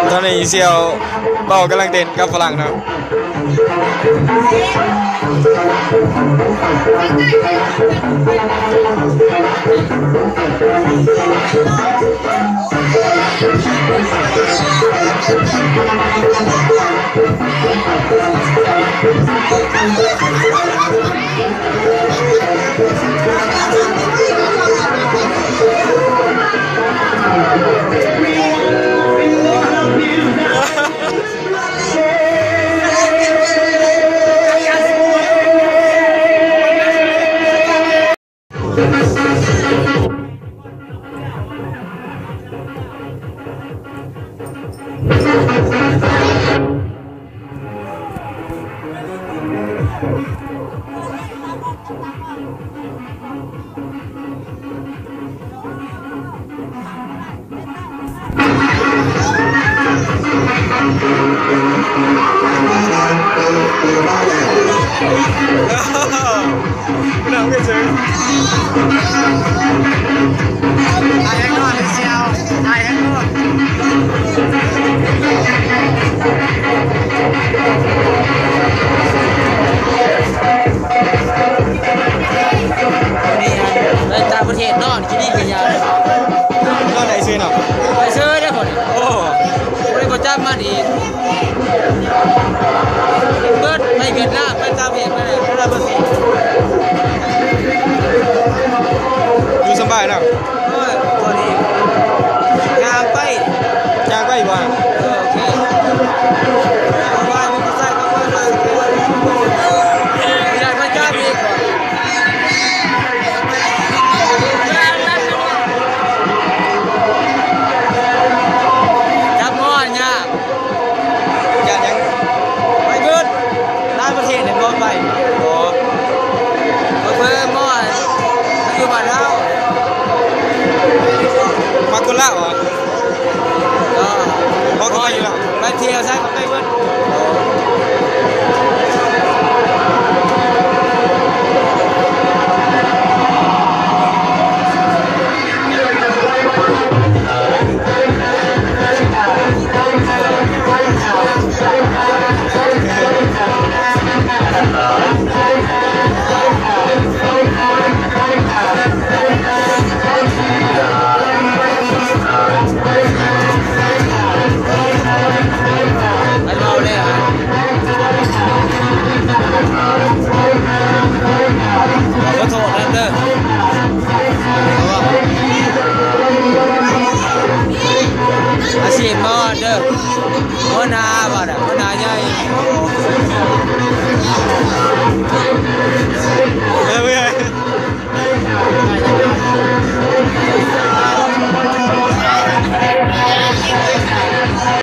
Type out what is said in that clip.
ຕອນນີ້ສ່ຽວເປົາກຳລັງເຕັ້ນກັບຝຣັ່ງເນາະ. ໄປຕ່າງປະເທດເນາະ ຂີ້ດິນກະຢາ ນອນໄດ້ຊື່ເນາະ ໄດ້ຊື່ເດ້ ໂອ້ ບໍ່ໄດ້ບໍ່ຈັບມານີ້ ເບິດ ໄປຫວຽດນາມ ໄປຕ່າງປະເທດ ໄປໄດ້ ໄປໄດ້ບໍ່ເສຍ ຢູ່ສະບາຍເນາະ. ໂອ້ຍ ໂຕນີ້ ຍ່າງໄປ ຍ່າງໄປບໍ່? ເອີ ໂອເຄ ເອົາໄວ້ ມີຜູ້ຊາຍເຂົ້າມາ ຢາກມາຈັບອີກ ຈັບໝໍຍາກ. ຢ້ານຫຍັງ? ໄປເບິດ ຫຼາຍປະເທດເລີຍ ໝໍໄປ ອໍ ເພິ່ນໝໍຢູ່ບ້ານເຮົາ ມັກຄົນລາວຫວາ? ເອີ ມັກຄົນລາວຢູ່ລາວ ໄປທ່ຽວໃສກະໄປເບິດ.